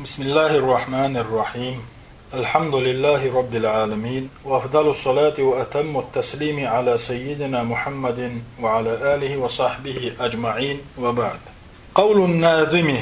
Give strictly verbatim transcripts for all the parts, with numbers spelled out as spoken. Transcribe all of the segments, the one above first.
بسم الله الرحمن الرحيم. الحمد لله رب العالمين، وأفضل الصلاة وأتم التسليم على سيدنا محمد وعلى آله وصحبه أجمعين، وبعد. قول الناظم.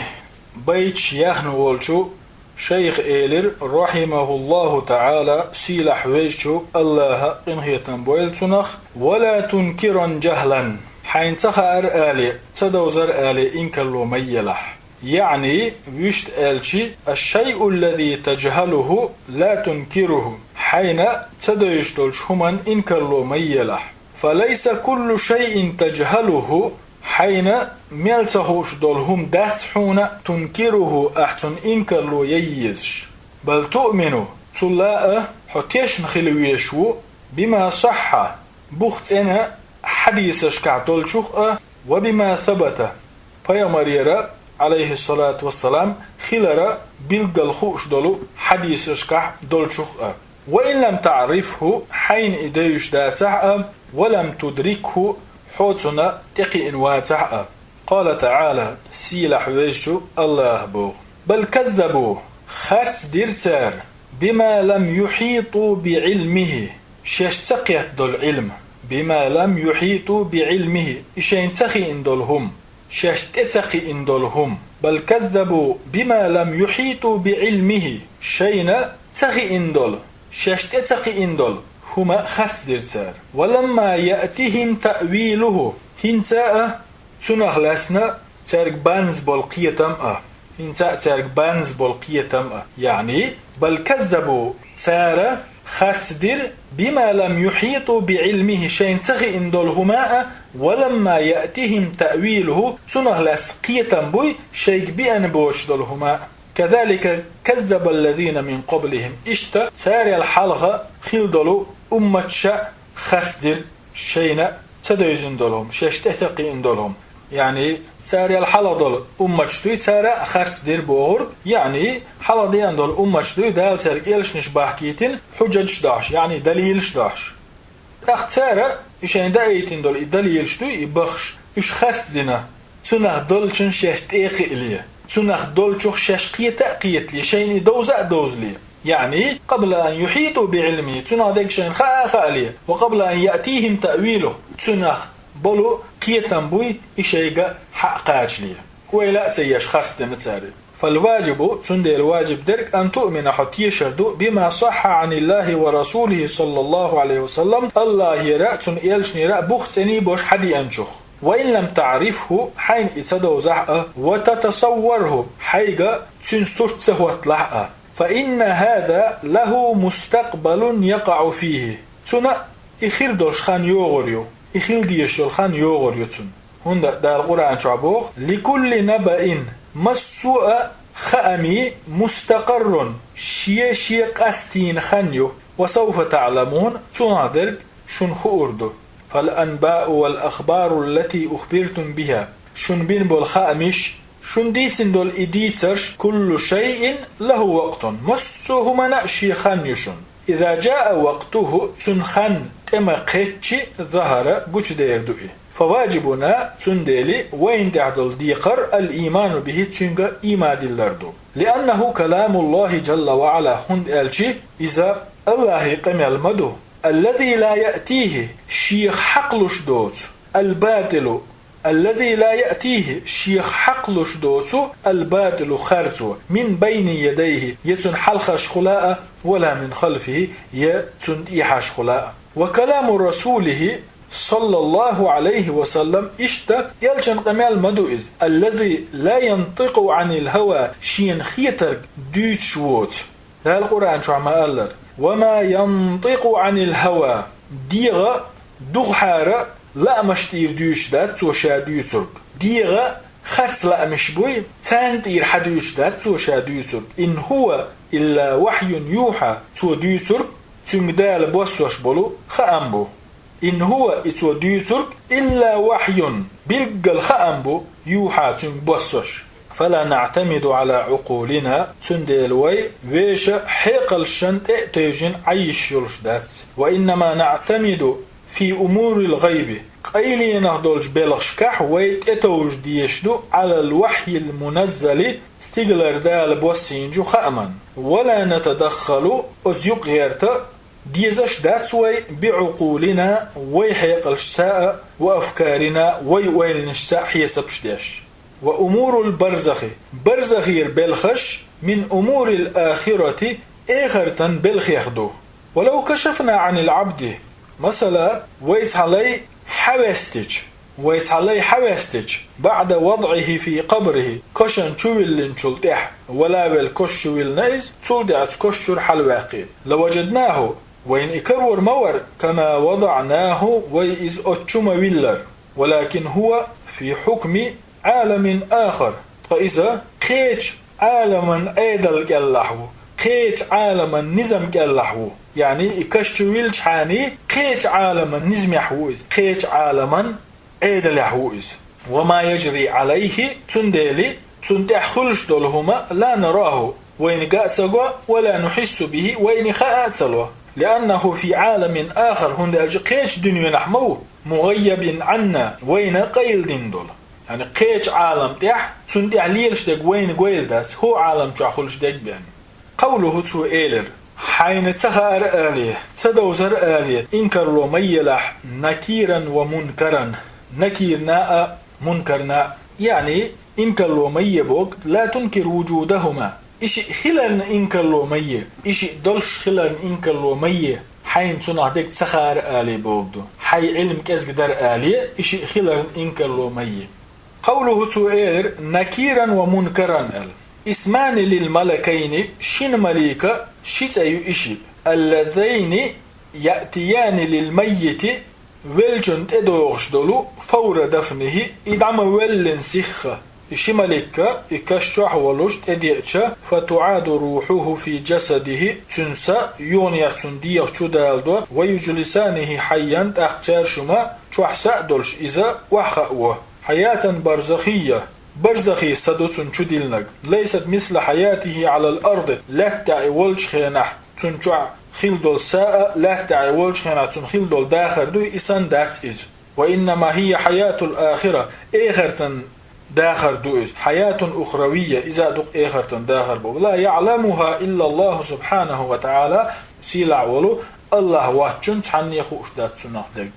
Байташ яхна волчу шайха элира, رحمه الله تعالى, сийлахь везачу АллахӀа къинхетам бойла цунах: ولا تنكرن جهلا. Хьайна ца хаьара алий, ца довзара алий инкарло ма елахь. يعني, вуьшта аьлча, الشيء الذي تجهله لا تنكره, хьайна ца довзуш долчу хӀуманна инкарло ма елахь. فليس كل شيء تجهله, хьайна мел ца хууш долу хӀума дац хьуна, تنكره, ахь цунна инкарло ян езаш. بل تؤمن, цул а хьо тешна хила везаш ву, بما صح, бух цӀена хьадисашкахь долчух а, وبما ثبت, пайхамарера, عليه الصلاة والسلام, хилара билггал хууш долу хьадисашкахь долчух а. وإن لم تعرفه, хьайна и девзаш дацахь а, ولم تدركه, хьо цунна тӀекхиъна вацахь а. قال تعالى, сийлахь везачу АллахӀа боху: بل كذبوا, харц дира цара, بما لم يحيطوا بعلمه, шаьш ца кхетта долу Ӏилма, بما لم يحيطوا بعلمه, и шайна ца хиъна долу хӀума, шаьш тӀе ца кхиъна долу хӀума. بل كذبوا بما لم يحيطوا بعلمه, шайна ца хиъна долу, шаьш тӀе ца кхиъна долу хӀума харц дира цара. ولما يأتهم تأويله, хӀинца а цунах лаьцна цаьрга баьнза болу кхетам а, хӀинца а цаьрга баьнза болу кхетам а, يعني, بل كذبوا, цара харц дира, بما لم يحيطوا بعلمه, шайна ца хиъна долу хӀума а, ولما يأتهم تأويله, цунах лаьцна кхетам буй шайга биъна боцуш долу хӀума а. كذلك كذب الذين من قبلهم, иштта царел хьалха хилла долу умматаша харц дира шайна ца девзина долу хӀума, шаьш тӀе ца кхиъна долу хӀума. يعني, царел хьалха долу умматаш дуй, цара а харц дира бохург, يعني, хьалха деана долу умматаш дуй, Дала цаьрга элчанаш бахкийтина, хьуджаташ дохьуш, يعني, далилаш дохьуш. ТӀаккха цара, и шайна даийтина долу и далилаш дуй, и бахаш, уьш харц дина, цунах долчун шаьш тӀе а кхиале, цунах долчух шаьш кхета а кхетале, шайна и довза а довзале. يعني, قبل أن يحيطوا بعلمه, цунах дерг шайна хаа а хаале, وقبل أن يأتيهم تأويله, цунах болу кхетам буй и шайга хьа а кхачале. Ойла а ца еш харц дина цара. فالواجب, цундела ваджиб дерг, أن تؤمن, хьо тешар ду, بما صح عن الله ورسوله صلى الله عليه وسلم, АллахӀера а, цуьнан элчанера а бух цӀений бош хьадеанчух. وإن لم تعرفه, хьайна и ца довзахь а, وتتصوره, хьайга цуьнан сурт ца хӀотталахь а. فإن هذا له مستقبل يقع فيه. Цунна и хир долуш хан йогӀур ю, и хила дезаш йолу хан йогӀур ю цунна. ХӀунда Дала Къуръан чохь боху: لكل نبأ, массо а хаамийн, مستقر, шен-шен къастийна хан ю, وسوف تعلمون, цунах дерг шуна хуур ду. فالأنباء والأخبار التي أخبرتم بها, шуна бина болу хаамаш, шуна дийцина долу и дийцарш, كل شيء له وقت, массо а хӀуманна а шен хан ю шуна. إذا جاء وقته, цуьнан хан тӀе ма кхеччи, ظهر, гучудер ду и. فواجبنا, цундела вайна тӀехь долу декхар, الإيمان به, цуьнга ийман диллар ду. لأنه كلام الله جل وعلا, хӀунда аьлча иза АллахӀан къамел ма ду, الذي لا يأتيه, шех хьакхалуш доцу, الباطل, الذي لا يأتيه, шех хьакхалуш доцу, الباطل, харцо, من بين يديه, я цуьнан хьалхашхула а, ولا من خلفه, я цуьнан тӀехьашхула а. وكلام رسوله صلى الله عليه وسلم, иштта элчан къамел ма ду иза, الذي لا ينطق عن الهوى, шена хетарг дуьйцуш воцу. Дала Къуръан чохь ма-аллара: وما ينطق عن الهوى, дегӀан духхьара лаамаш тӀера дуьйцуш дац цо ша дуьйцург. ДегӀан харц лаамаш буй, царна тӀера хьадуьйцуш дац цо ша дуьйцург. إن هو إلا وحي يوحى, цо дуьйцург цуьнга Дала боссош болу хаам бу. إن هو, и цо дуьйцург, إلا وحي, билггал хаам бу, يوحى, цуьнга боссош. فلا نعتمد على عقولنا, цундела вай вешан хьекъалшна тӀе а тевжина Ӏан йиш йолуш дац. وإنما نعتمد في أمور الغيب, Къайленах долчу белхашкахь вай тӀетовжа дезаш ду, على الوحي المنزل, стигалара Дала боссийначу хааман. ولا نتدخل, оцу юкъагӀерта дезаш дац вай, بعقولنا, вай хьекъалшца а, وأفكارنا, вай ойланашца а хьесапаш деш. وأمور البرزخ, барзахера белхаш, من أمور الآخرة, эхартан белхех ду. ولو كشفنا عن العبد, масала, вай цхьа лай хьавестича, вай цхьа лай хьавестича, بعد وضعه في قبره, кошан чу виллинчул тӀаьхьа, вала велла кош чу виллина иза, цул тӀаьхьа оцу кош чуьра хьалаваьккхи, لوجدناه, вайна и карор ма вара, كما وضعناه, вай иза оцу чу ма виллара, ولكن هو في حكم عالم آخر, ткъа иза кхечу Ӏаламан Ӏедал кӀелахь ву, кхечу Ӏаламан низам кӀелахь ву. Яъни и каш чу вилличхьана, кхечу Ӏаламан низамехь ву иза, кхечу Ӏаламан Ӏедалехь ву иза. وما يجري عليه, цундела цунна тӀехь хуьлуш долу хӀума, لا نراه, вайна ган а ца го, ولا نحس به, вайна хаа а ца ло. لأنه في عالم آخر, хӀунда аьлча кхечу дуьненахь ма ву, مغيب عنا, вайна къайладина долу. Яъни кхечу Ӏалам тӀехь, цунна тӀехь лелаш дерг вайна гойла дац, хӀокху Ӏалам чохь хуьлуш дерг бен. قوله, цо элира: «Хьайна ца хаара алий, ца довзара алий, инкарло ма елахь, نكيرا ومنكرا, Накирна а, Мункарна а». Яъни, инкарло ма е боху, لا تنكر وجودهما. И шиъ хиларна инкарло ма е, и шиъ долуш хиларна инкарло ма е, хьайна цунах дерг ца хаара алий боху ду. Хьайн Ӏилма кӀезиг дара алий, и шиъ хиларна инкарло ма е. قوله, цо элира: «نكيرا ومنكرا», аьлла. اسمان للملكين, шина малика ши цӀе ю и шиъ. اللذين يأتيان للميت, веллачунна тӀедогӀуш долу, فور دفنه, и дӀа ма веллина сихха. И ши маликка, и каш чохь волуш тӀедеъча, فتعاد روحه في جسده, цуьнан са юханехьа цуьнан дегӀа чу даладо, ويجلسانه حيا, тӀаккха цаьршимма чохь са а долуш иза охьахаа во. حياة برزخية, барзахи са ду цунна чу диллинарг. ليست مثل حياته على الأرض, лаьтта тӀехь и волчу хенахь цунна чохь хилла долу са а, лаьтта тӀехь и волчу хенахь цунна хилла долу дахар дуй, и санна дац иза. وإنما هي حياة الآخرة, эхартан дахар ду иза. حياة أخروية, иза а ду-кх эхартан дахар боху. لا يعلمها إلا الله سبحانه وتعالى, сийлахь волу АллахӀ воцчунна цхьанне а хууш дац цунах дерг.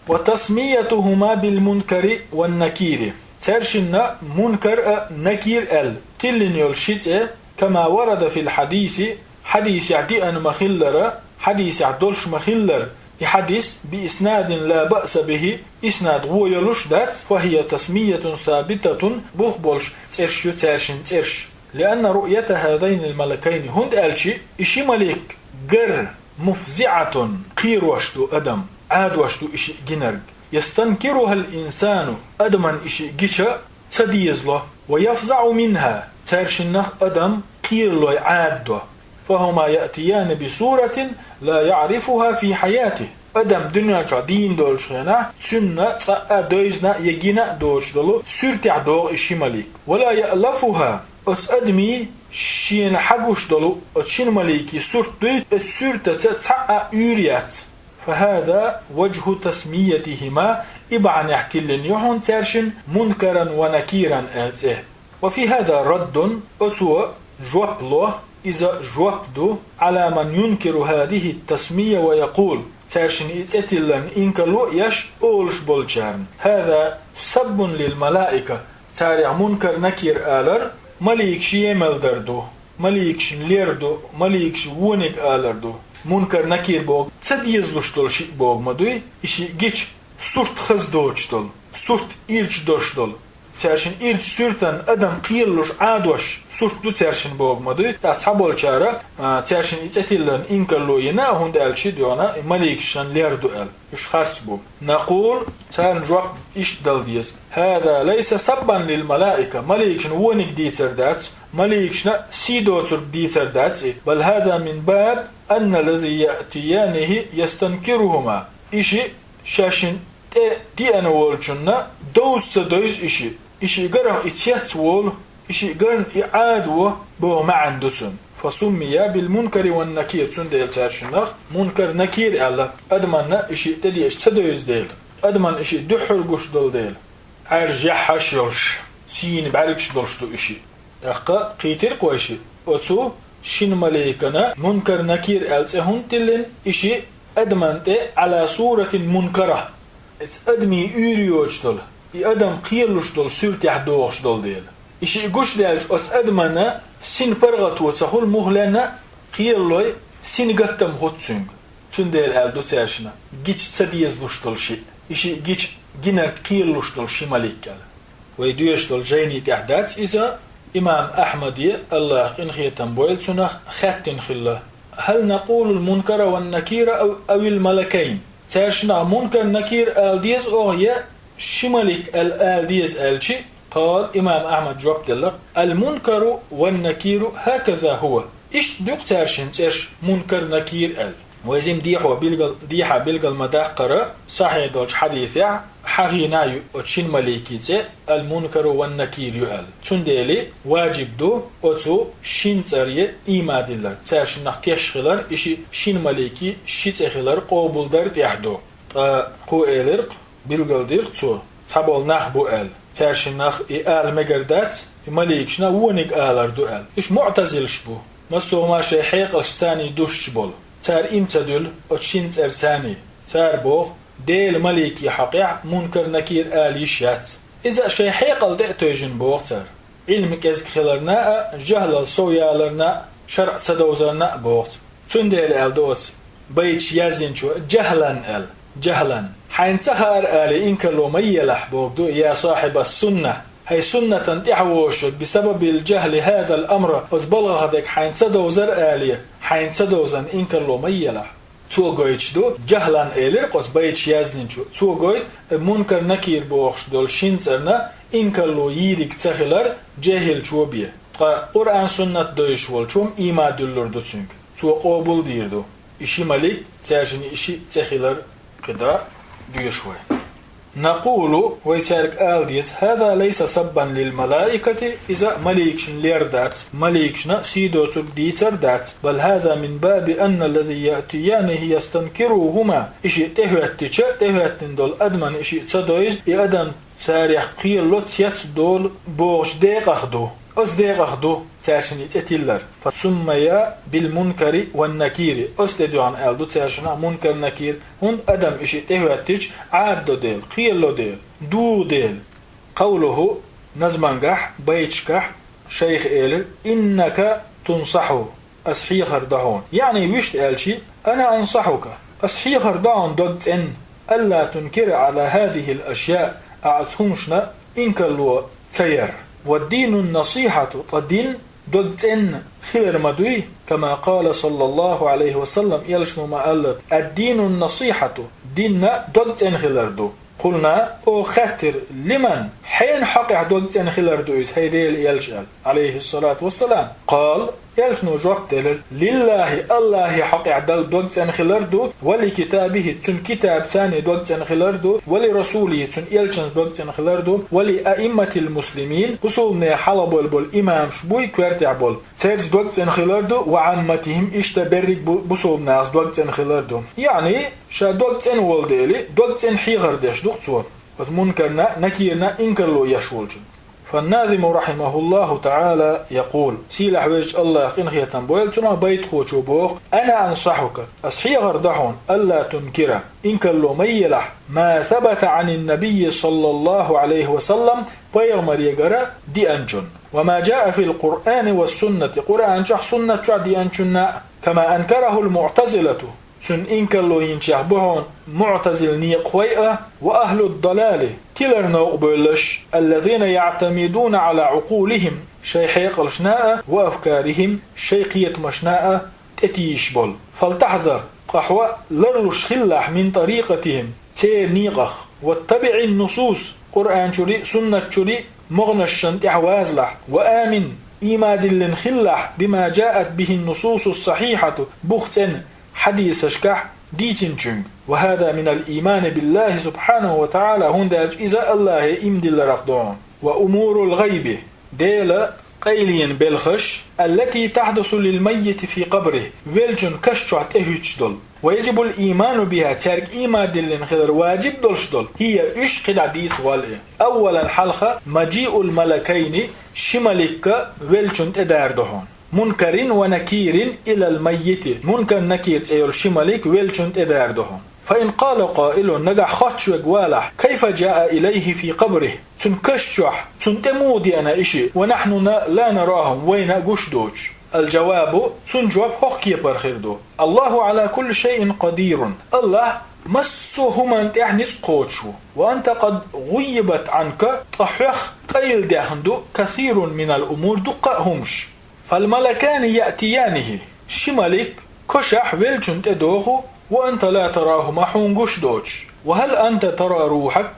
وتسميتهما بالمنكر والنكير. Цаьршинна Мункар а, Накир аьлла, тиллина йолу ши цӀе, كما ورد في الحديث, хьадисехь диъна ма-хиллара, хьадисехь долуш ма-хиллара, и хьадис, بإسناد لا بأس به, иснад вон йолуш дац, فهي تسمية ثابتة, бух болуш цӀераш ю цаьршинна цӀераш. لأن رؤية هذين الملكين, хӀунда аьлча и ши малик гар, مفزعة, кхерош ду адам, Ӏадош ду и шиъ гинарг. يستنكرها الإنسان, адамна и шиъ гича ца дезало. ويفزع منها, цаьршиннах адам кхералой Ӏададо. فهما يأتيان بصورة لا يعرفها في حياته. Адам дуьнен чохь дийна долчу хенахь, цуьнан цкъа а девзина а, я гина а доцуш долу суьртехь догӀу и ши малик. ولا يألفها, оцу адамийн шена хьагуш долу оцу шина маликийн сурт дуй, оцу суьртаца цхьа а уьйр яц. فهذا وجه تسميتهما, и бахьанехь тиллина ю хьуна цаьршинна Мункаран ва Накиран аьлла цӀе. وفي هذا رد, оцо жоп ло, иза жоп ду, على من ينكر هذه التسمية ويقول, цаьршинна и цӀе тилларна инкарло а еш, олуш болчарна: هذا سب للملائكة, царех Мункар, Накир алар маликаш емалдар ду, маликашна лер ду, маликаш вониг алар ду. Мункар, Накир боху ца дезалуш долу шиъ боху ма дуй, и шиъ гича сурт хаза доцуш долу, сурт ирча долуш долу. Цаьршинна ирча суьртан адам кхералуш Ӏадош сурт ду цаьршинна боху ма дуй. ТӀаккха цхьаболчара, а, цаьршинна и цӀе тилларна инкарло йина, хӀунда аьлча ши доьгӀна и маликашна лер ду аьлла. Уьш харц бу. نقول, царна жоп иштта дала деза: هذا ليس سبا للملائكة, маликашна вониг дийцар дац, маликашна сий доцург дийцар дац и. بل هذا من باب أن الذي يأتيانه يستنكرهما. И шиъ шаьшшинна тӀе диъна волчунна довза ца девза и шиъ. И шиъ гарах и цец волу, и шиъ гарна и Ӏадво боху маьӀна ду цуьнан. فسميا بالمنكر والنكير, цундела цаьршиннах Мункар, Накир аьлла, адамна и шиъ тӀедеъча ца девза дела. Адаман и шиъ дуьххьара гуш долу дела, Ӏаьржа яххьаш йолуш, сийна бӀаьргаш долуш ду и шиъ. ТӀаккха кхийтира-кх вай шиъ, оцу шина маликана Мункар-Накир аьлла цӀе хӀунда тиллина, и шиъ адаман тӀе Ӏала суратин мункара, эца адамийн уьйр йоцуш долу, и адам кхералуш долу суьртехь догӀуш долу дела. И шиъ гуш даьлча, оцу адамана син паргӀато ца хуьлу, мухаленна кхералой син гаттам хуьтту цуьнга. Цундела аьлла ду цаьршинна, гича ца дезалуш долу шиъ. И шиъ гича гинарг кхералуш долу ши малик аьлла. Вай доьшуш долу жайни тӀехь дац иза, имам Ахьмаде, АллахӀа къинхетам бойла цунах, хаьттина хилла: «Хьал накъулул мункара ван накира ав-, авил малакайн?» Цаьршинах Мункар-Накир ала деза оха, я ши малик аьлла ала деза аьлчи, къала, имам Ахьмад жоп делла: «Ал-Мункару ван-Накиру хӀаказа хӀува». Иштта ду-кх цаьршинна цӀерш, Мункар-Накир аьлла. Вай зим дехьо билгал-, дехьа билгал ма даккхара, сахьихь долчу хьадисехь хьахийна ю оцу шина маликийн цӀе, Ал-Мункару ван-Накир ю аьлла. Цундела важиб ду оцу шин цӀарна ийман диллар, цаьршиннах теш хилар, и ши шина маликийн ши цӀе хилар къобалдар тӀехь ду. Ткъа кхо элира-кх, билгалдира-кх цо, цхьаболу нах бу аьлла. Цаьршиннах и ала мегар дац, и маликашна вониг алар ду аьлла. Уьш муътазилаш бу. Массо а ма шайн хьекъалш царний душчу болу. Цара им ца дуьллу оцу шин цӀерца царний. Цара боху, Делан маликийн хьокъехь Мункар-Накир ала йиш яц. Иза а шайн хьекъал тӀе а тевжина боху цара. Ӏилма кӀезиг хиларна а, жахӀлал сов яларна а, шарӀ ца довзарна а боху цо. Цундела аьлла ду оцу байташ яздинчо, жахӀлан аьлла, жахӀлан. Хьайна ца хаьара алий инкарло ма елахь, бохург ду, я сахьибас сунна. ХӀай суннатан тӀехь вожуш верг, бисабабил жахӀли хӀазал амра, оцу балхах дерг хьайна ца довзара алий, хьайна ца довзарна инкарло ма елахь. Цо гойтуш ду, жахӀлан элира-кх оцу байташ яздинчо, цо гойту, Мункар-Накир бохуш долу шин цӀарна инкарло йийриг ца хилар жехӀилчо бен. Ткъа Къуръан-суннат доьшуш волчо-м ийман дуьллур ду цуьнга. Цо къобал дийр ду. И ши малик, цаьршинна и шиъ цӀе хилар кхидӀа доьшу вай. Накъулу, вай цаьрга ала деза, хӀаза лайса саббан лил малаикати, иза маликашна лер дац, маликашна сий доцург дийцар дац. Бал хӀаза мин баби анна лази яътиянихи ястанкирухума, и шиъ тӀехӀоьттича, тӀехӀоьттина долу адаман и шиъ ца довза, и адам царех кхерало, цецдолу бохучу декъах ду. Оцу декъах ду цаьршинна и цӀе тиллар. Фа суммая бил мункари ван накири. Оцу тӀе дуьхьал аьлла ду цаьршинна Мункар-Накир, хӀунда адам и шиъ тӀехӀоьттича Ӏададо дела, кхерало дела, дугӀу дела. Къавлуху, назмангахь, байташкахь шайх элира: «Иннака тунсахьу», ас хьехар до хьуна. Яъни вуьшта аьлчи: «Ана ансахьука», ас хьехар до хьуна дог цӀенна, «алла тункира Ӏала хӀазихил ашъяъ», ахь оцу хӀуманашна инкарло ца яр. «Ва ддину насихьату», ткъа дин дог цӀенна хилар ма дуй, кама къала саллаллаху Ӏалайхи ва саллам, элчано ма аьлла: «Ад-дину насихьату», динна дог цӀена хилар ду. Къулна, оха хаьттира: «Лиман?» Хьенан хьокъехь дог цӀена хилар ду иза, хӀай Делан элча, аьлла, Ӏалайхиссалату вассалам. Къала, элчано жоп делира: «Лиллахи», Аллахьи хьокъехь даг дог цӀена хилар ду, «ва ли китабихи», цуьнан китабаца дог цӀена хилар ду, «ва ли расулихи», цуьнан элчанца дог цӀена хилар ду, «ва ли аимматил муслимин», бусулбанех хьалха болу болу имамаш буй коьртехь болу, цаьрца дог цӀена хилар ду, «ва Ӏамматихим», иштта берриг бу-, бусулбанашца дог цӀена хилар ду. Яъни, ша дог цӀена волу дели, дог цӀена хьехар деш ду-кх цо оцу Мункарна, Накирна инкарло еш волчун. Фан-назиму рахьимахуллаху таӀала якъул. Сийлахь везачу Аллахьа къинхетам бойла цунах, байтахочо боху: «Ана ансахьука», ас хьехар до хьуна, «алла тункира», инкарло ма елахь, «ма сабата Ӏанин набийи саллаллаху Ӏалайхи ва саллам», пайхамарегара деанчун, «ва ма жаа фил Къуръани ва суннати», Къуръан чохь, суннат чохь деанчунна а, «кама анкарахул муътазилату», цуьнан инкарло йинчех бу хьуна муътазил некъахой а, «ва ахлуд далали», тилар новкъа бевллаш, «аллазина яътамидуна Ӏала Ӏукъулихим», шайн хьекъалшна а, «ва афкарихим», шайн кхетамашна а тӀетийсаш болу. «Фалтахьзар», ткъа хьо ларлуш хилалахь, «мин тарикъатихим», церан некъах, «ваттабиӀин нусус», Къуръан чуьра а, суннат чуьра а могӀанашна тӀаьхьа вазалахь, «ва амин», ийман диллина хилалахь, «бима жаат бихин нусусус сахьихьату», бух цӀена хьадисашкахь дийцинчуьнга. «Ва хӀаза минал иймани биллахи субхьанаху ва таӀала», хӀунда аьлча иза Аллахье ийман дилларах ду хьуна. «Ва умурул гӀайби», Делан къайленан белхаш, «аллати тахьдусу лил маййити фи къабрихи», веллачун каш чохь тӀехӀуьттуш долу. ويجب الإيمان بها, цаьрга ийман диллина хилар ваджиб долуш долу, هي, уьш кхидӀа дийца вал и. أولا, хьалха, مجيء الملكين, ши малик веллачунна тӀедер ду хьуна. منكر ونكير إلى الميت, Мункар, Накир цӀе йолу ши малик веллачунна тӀедер ду хьуна. فإن قال قائل, нагахь хоттуш верг валахь, كيف جاء إليه في قبره, цуьнан каш чохь, цунна тӀе муха деана и шиъ, ونحن لا نراهم, вайна гуш доцуш? الجواب, цунна жоп хӀокху кепара хир ду: الله على كل شيء قدير, АллахӀ массо а хӀуманна тӀехь ницкъ кхочуш ву. وأنت قد غيبت عنك, ткъа хьох къайладаьхна ду كثير من الأمور, дуккха а хӀумаш. فالملكان يأتيانه, ши малик кошахь веллачунна тӀедоху, وأنت لا تراهما, хьуна гуш доцуш. وهل أنت ترى روحك,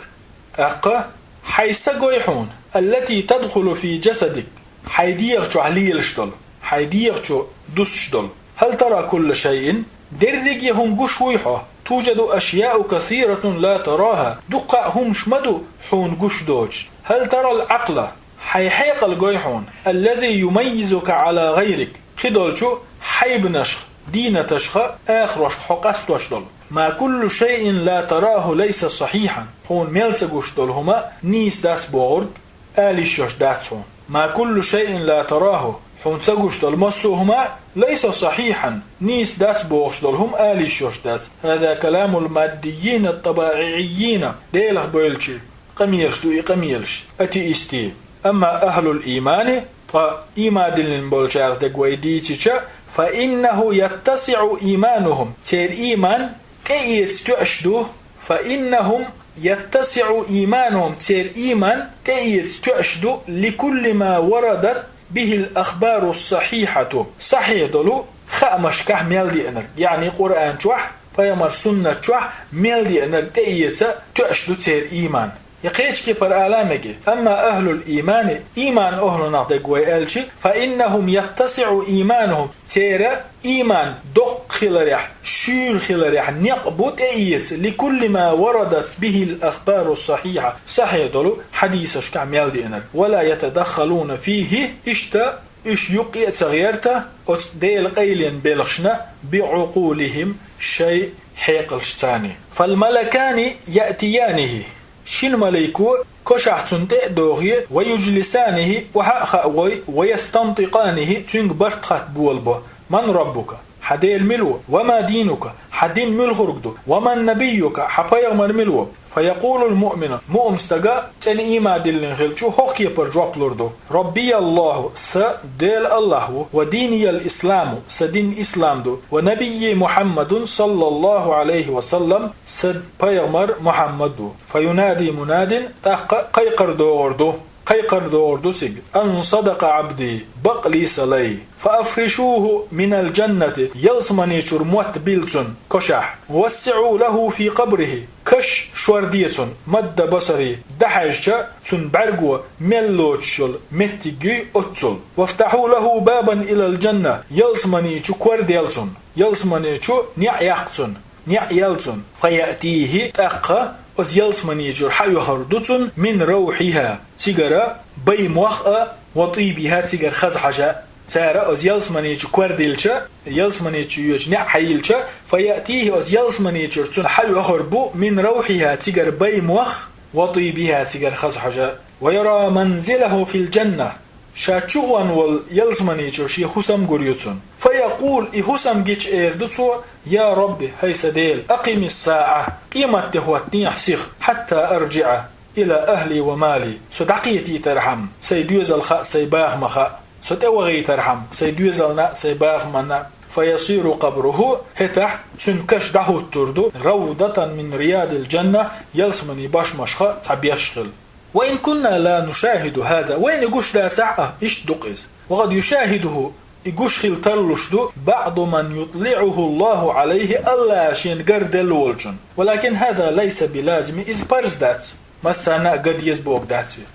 тӀаккха хьайн са гой хьуна, التي تدخل في جسدك, хьайн дегӀа чохь лелаш долу, хьайн дегӀа чу дуссуш долу. هل ترى كل شيء, дерриге а хӀума гуш вуй хьо? توجد أشياء كثيرة لا تراها, дуккха а хӀумаш ма ду хьуна гуш доцуш. هل ترى العقل, хьайн хьекъал гой хьуна, الذي يميزك على غيرك, кхидолчу хьайбанашха, дийнаташха, ахарошка хьо къастош долу. ما كل شيء لا تراه ليس صحيحا, хьуна мел ца гуш долу хӀума нийса дац бохург ала йиш йолуш дац хьуна. ما كل شيء لا تراه, хьуна ца гуш долу массо а хӀума, ليس صحيحا, нийса дац бохуш долу хӀума ала йиш йолуш дац. هذا كلام الماديين الطبائعيين, Делах бевлчийн къамелаш ду и къамелаш, атеистийн. أما أهل الإيمان, ткъа ийман диллина болчарах дерг вай дийцича, فإنه يتسع إيمانهم, церан ийман тӀеэца тоьаш ду. فإنهم يتسع إيمانهم, церан ийман тӀеэца тоьаш ду, لكل ما وردت به الأخبار الصحيحة, сахьихь долу хаамашкахь мел деанарг, яъни Къуръан чохь, пайхамар суннат чохь мел деанарг тӀеэца тоьаш ду церан ийман. Я кхечу кепара ала мега: أما أهل الإيمان, ийман охьлунах дерг вай аьлча, فإنهم يتسع إيمانهم, церан ийман доккха хиларехь, шуьйра хиларехь некъ бу тӀеэца, لكل ما وردت به الأخبار الصحيحة, сахьихь долу хьадисашкахь мел деанарг, ولا يتدخلون فيه, иштта уьш юккъе а ца гӀерта оцу Делан къайленан белхашна, بعقولهم, шайн хьекъалшца. فالملكان يأتيانه, шина малико кошахь цунна тӀе а дохий, ويجلسانه, охьа а хаавой, ويستنطقانه, цуьнга барт-хатта болабо: من ربك, хьан Дела мила ву? وما دينك, хьан дин муьлхарг ду? ومن نبيك, хьан пайхамар мила ву? فيقول المؤمن, муъмин стага, цӀена ийман диллина хиллачо, хӀокху кепара жоп лур ду: ربي الله, сан Дела АллахӀ ву, وديني الإسلام, сан дин ислам ду, ونبيي محمد صلى الله عليه وسلم, сан пайхамар Мухьаммад ву. فينادي مناد, тӀаккха кхайкхар догӀур ду, кхайкхар догӀур ду цига: أن صدق عبدي, бакълий сан лай. فأفرشوه من الجنة, ялсамани чуьра мотт билла цунна кошахь. ووسعوا له في قبره, каш шор де цунна, مد بصره, дӀахьаьжча, цуьнан бӀаьрго мел лоцуш йолу меттиг юй оццул. وافتحوا له بابا إلى الجنة, ялсамани чу кор дел цунна, ялсамани чу неӀ яккха цунна, неӀ ял цунна. فيأتيه, тӀаккха оцу ялсамани чуьра хьаоьхур ду цунна, من روحها, цигара бай мох а, وطيبها, цигара хаза хьожа а. Цара оцу ялсамани чу кор диллича, ялсамани чу йоьдуш неӀ хьайиллича, فيأتيه, оцу ялсамани чуьра цунна хьаоьхур бу, من روحها, цигара бай мох, وطيبها, цигара хаза хьожа а. ويرى منزله في الجنة, ша чу гӀон волу ялсамани чуьра шен хӀусам гур ю цунна. فيقول, и хӀусам гича эр ду цо: يا رب, хӀай сан Дела, أقم الساعة, къематде хӀоттадехьа сиха, حتى أرجع إلى أهلي ومالي, со дӀакхетийтархьама, сайн доьзал хаа, сайн бахам хаа, со тӀевахийтархьама, сайн доьзална а, сайн бахамна а. فيصير قبره, хӀетахь цуьнан каш дӀахӀуттур ду, روضة من رياض الجنة, ялсамани бошмашха цхьа беш хила. وإن كنا لا نشاهد هذا, вайна и гуш дацахь а, иштта ду-кх иза. وقد يشاهده, и гуш хила тарлуш ду, بعض من يطلعه الله عليه, АллахӀа шена гар делла волчунна. ولكن هذا ليس بلازم, иза парз дац, массарна а ган деза бохург дац иза.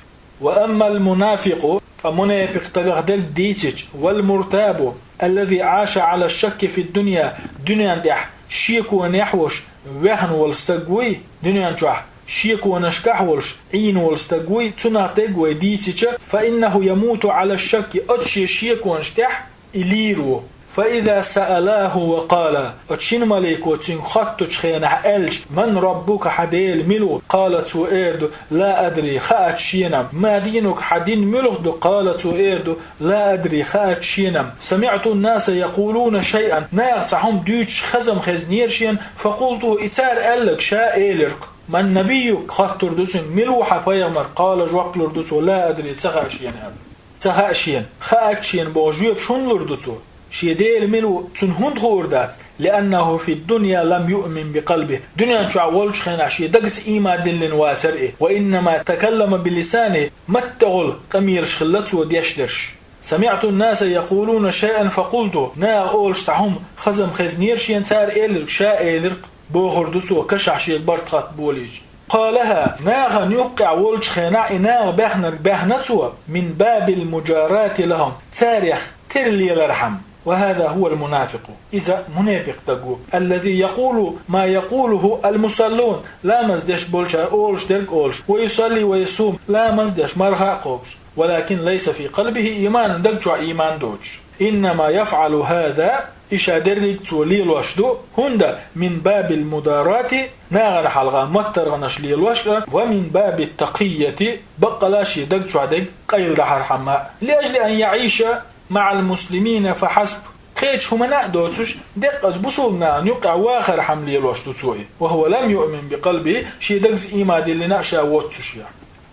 وأما المنافق, ткъа мунепикъ стагах дерг дийцича, والمرتاب الذي عاش على الشك في الدنيا, дуьнен тӀехь шеконехь волуш ваьхна волу стаг вуй, дуьнен чохь шеконашкахь волуш Ӏийна волу стаг вуй, цунах дерг вай дийцича, فإنه يموت على الشك, оцу шен шеконаш тӀехь и лийр ву. فإذا سألاه وقالا, оцу шина малико цуьнга хоттучу хенахь аьлча: من ربك, хьан Дела мила ву? قال, цо эр ду: لا أدري, хаьттича шена-м. ما دينك, хьан дин муьлха ду? قال, цо эр ду: لا أدري, хаьттича шена-м. سمعت الناس يقولون شيئا, наха цхьа хӀума дуьйцуш хаза-м хезнера шена, فقلته, и цара аьлларг ша элира-кх. من نبيك, хоттур ду цуьнга, мила ву хьан пайхамар? قال, жоп лур ду цо: لا أدري, ца хаьа шена, аьлла. Ца хаьа шена, хаьттича шена боху жоьпаш хӀунда лур ду цо? Шен Дела мила ву цунна хӀунда хуур дац? لأنه في الدنيا لم يؤمن بقلبه, дуьнен чохь волчу хенахь шен дагца ийман диллина вацара и, وإنما تكلم بلسانه, маттехула къамелаш хилла цо деш дерш. سمعت الناس يقولون شيئا فقلت, наха олуш цхьа хӀума хаза-м хезнера шена, цара элларг ша элира-кх, бохур ду цо, кашахь шега барт хатта болийча. قالها, нахана юккъехь волчу хенахь и наха баьхнарг баьхна цо, من باب المجاراة لهم, царех тера лелархьама. وهذا هو المنافق, иза мунепикъ стаг ву, الذي يقول ما يقوله المصلون, ламаз деш болчара олуш дерг олуш, ويصلي ويصوم, ламаз деш, марха а кхобуш, ولكن ليس في قلبه إيمان, даг чохь ийман доцуш. إنما يفعل هذا, и ша дерриг цо лелош ду, хӀунда, من باب المداراة, нахана хьалха маттаргӀанаш лелош а, ومن باب التقية, баккъала шен даг чохь дерг къайладахьархьама а. لأجل أن يعيش مع المسلمين فحسب, кхечу хӀумана а доцуш, деккъаза бусулба нахана юккъехь вахархьама лелош ду цо и. وهو لم يؤمن بقلبه, шен дагца ийман диллина а ша воццушехь.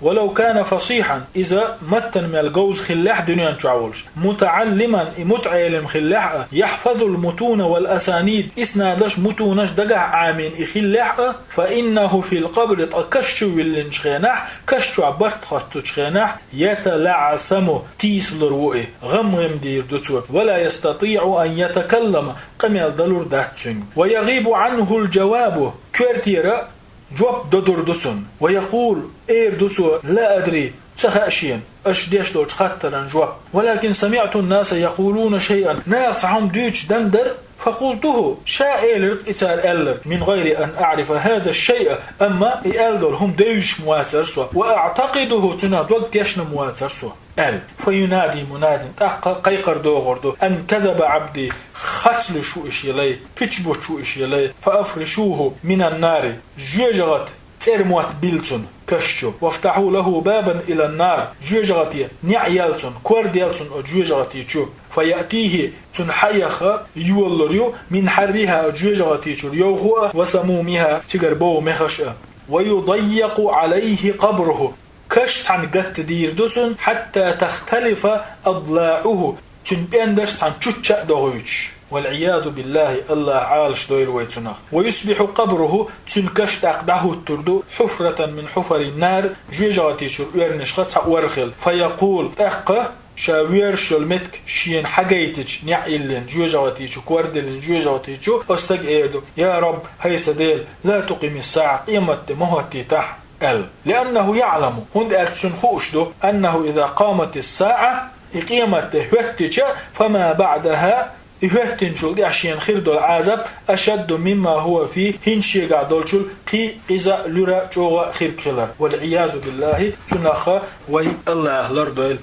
ولو كان فصيحا, иза маттана мел говза хиллехь дуьнен чохь волуш, متعلما, и мутаӀелим хиллехь а, يحفظ المتون والأسانيد, иснадаш, мутунаш дагахь Ӏамийна и хиллехь а, فإنه في القبر, ткъа каш чу виллинчу хенахь, каш чохь барт хоттучу хенахь, يتلعثم, тийсалур ву и, гӀам-гӀим дийр ду цо, ولا يستطيع أن يتكلم, къамел далур дац цуьнга, ويغيب عنه الجواب, коьртера жоп додур ду цунна. ويقول, эр ду цо: لا أدري, ца хаьа шена аша деш долчу хаттаран жоп. ولكن سمعت الناس يقولون شيئا, наха цхьа хӀума дуьйцуш дан дара, فقلته, ша элира-кх и цара аьлларг, من غير أن أعرف هذا الشيء, амма и аьлла долу хӀума девзаш-м вацара со, وأعتقده, цунах дог тешна-м вацара со, аьлла. فينادي مناد, тӀаккха кхайкхар дохур ду: أن كذب عبدي, харц луьйш ву и шен лай, пича буттуш ву и шен лай, فأفرشوه من النار, жоьжахати цӀермотт билла цунна каш чу, وافتحوا له بابا إلى النار, жоьжахате неӀ елла цунна, кор делла цунна оцу жоьжахати чу, فيأتيه, цунна хьаэха йолалур ю, من حرها, оцу жоьжахати чуьра йовхо а, وسمومها, цигара бовха мехаш а. ويضيق عليه قبره, каш цхьаьна гатта дийр ду цунна, حتى تختلف أضلاعه, цуьнан пӀендарш цхьаьна чучча а дохуьйтуш. والعياذ بالله, АллахӀ Ӏалаш дойла вай цунах. ويصبح قبره, цуьнан каш тӀаккха дӀахӀуттур ду, حفرة من حفر النار, жоьжахати чуьра оьрнашха цхьа ор хилла. فيقول, тӀаккха ша воьрзуш йолу меттиг шена хьагайтича, неӀ йиллина жоьжахати чу, кор диллина жоьжахати чу, оцу стага эр ду: يا رب, хӀай сан Дела, لا تقم الساعة, къематде ма хӀоттийтахь, аьлла. لأنه يعلم, хӀунда аьлча цунна хууш ду, أنه إذا قامت الساعة, и къематде хӀоьттича, فما بعدها, и хӀоьттинчул тӀаьхьа шена хир долу Ӏазап, أشد مما هو فيه, хӀинца шегахь долчул кхин а къиза а, луьра а, чӀогӀа а хирг хилар. والعياذ بالله, цунах вай АллахӀ лардойла.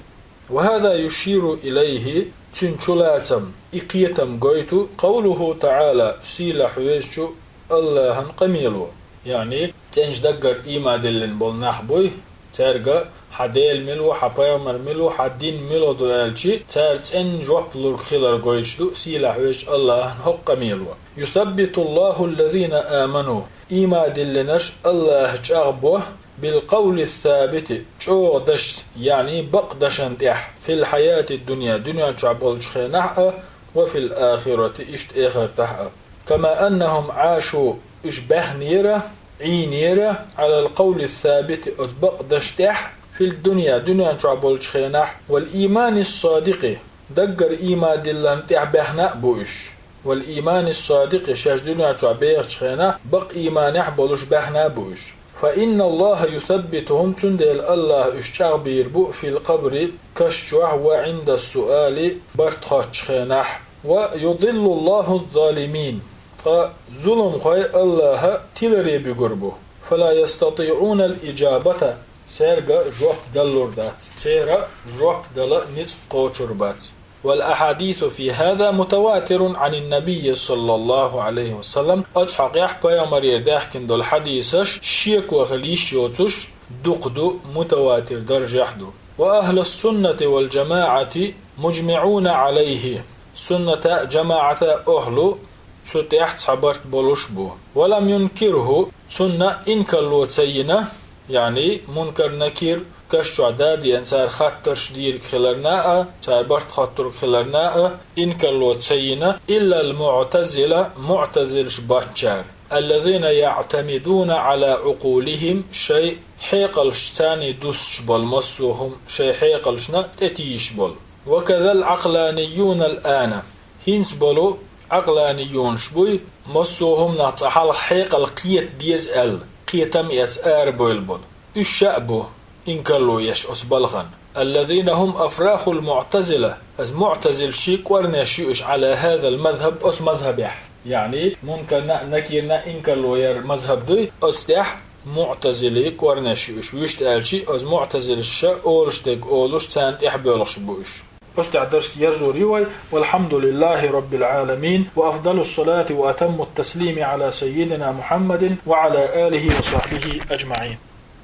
وهذا يشير إليه, цуьнан чулацам, и кхетам гойту, قوله تعالى, сийлахь везачу АллахӀан къамело, яъни цӀеначу даггара ийман диллина болу нах буй, цаьрга хьан Дела мила ву, хьан пайхамар мила ву, хьан дин муьлха ду аьлчи, цара цӀена жоп лург хилар гойтуш ду сийлахь везачу АллахӀан хӀокху къамело. يثبت الله الذين آمنوا, ийман диллинарш АллахӀа чӀагӀбо, بالقول الثابت, чӀогӀа дашца, яъни бакъ дашан тӀехь, في الحياة الدنيا, дуьнен чохь болчу хенахь а, وفي الآخرة, иштта эхартахь а. كما أنهم عاشوا, уьш баьхнера, Ӏийнера, على القول الثابت, оцу бакъ дашна тӀехь, في الدنيا, дуьнен чохь болчу хенахь, والإيمان الصادق, даггара ийман дилларна тӀехь баьхна а бу уьш. والإيمان الصادق, шаьш дуьнен чохь бехачу хенахь бакъ ийманехь болуш баьхна а бу уьш. فإن الله يثبتهم, цундела АллахӀа уьш чӀагӀбийр бу في القبر, каш чохь, وعند السؤال, барт хоттучу хенахь. ويضل الله الظالمين, ткъа зуламхой АллахӀа тиларе буьгур бу. فلا يستطيعون الإجابة, цаьрга жоп даллур дац, церан жоп дала ницкъ кхочур бац. والأحاديث في هذا متواتر عن النبي صلى الله عليه وسلم. Оцу хьокъехь пайхамарера даьхкина долу хьадисаш шеко хила йиш йоцуш дукха ду, мутаватир даржехь ду. وأهل السنة والجماعة مجمعون عليه. Сунната а, жамаӀата а охьлу цу тӀехь цхьа барт болуш бу. ولم ينكره, цунна инкарло ца йина, яъни Мункар-Накир каш чохь да а деана, цара хаттарш дийриг хиларна а, цара барт хоттург хиларна а, инкарло ца йина, إلا المعتزلة, муътазилаш бацара, الذين يعتمدون على عقولهم, шайн хьекъалш царна дуссуш болу массо а хӀума, шайн хьекъалшна тӀетийсаш болу. وكذا العقلانيون الآن. ХӀинца болу Ӏакъланиюнаш буй, массо а хӀуманах цкъа хьалха хьекъал кхета деза аьлла, кхетам эцна арабевлла болу. Уьш ша а бу, инкарло еш оцу балхана. الذين هم أفراخ المعتزلة. Оцу муътазилшийн кӀорнеш ю уьш على هذا المذهب, оцу мазхабехь. Яъни, Мункарна а, Накирна а инкарло яр мазхаб дуй, оцу тӀехь муътазилий кӀорнеш ю уьш. Вуьшта аьлча, оцу муътазилаша олуш дерг олуш, царна тӀаьхьа боьлхуш бу уьш. Оцу тӀехь дарс ерзор ю вай. والحمد لله رب العالمين، وأفضل الصلاة وأتم التسليم على سيدنا محمد وعلى آله وصحبه أجمعين.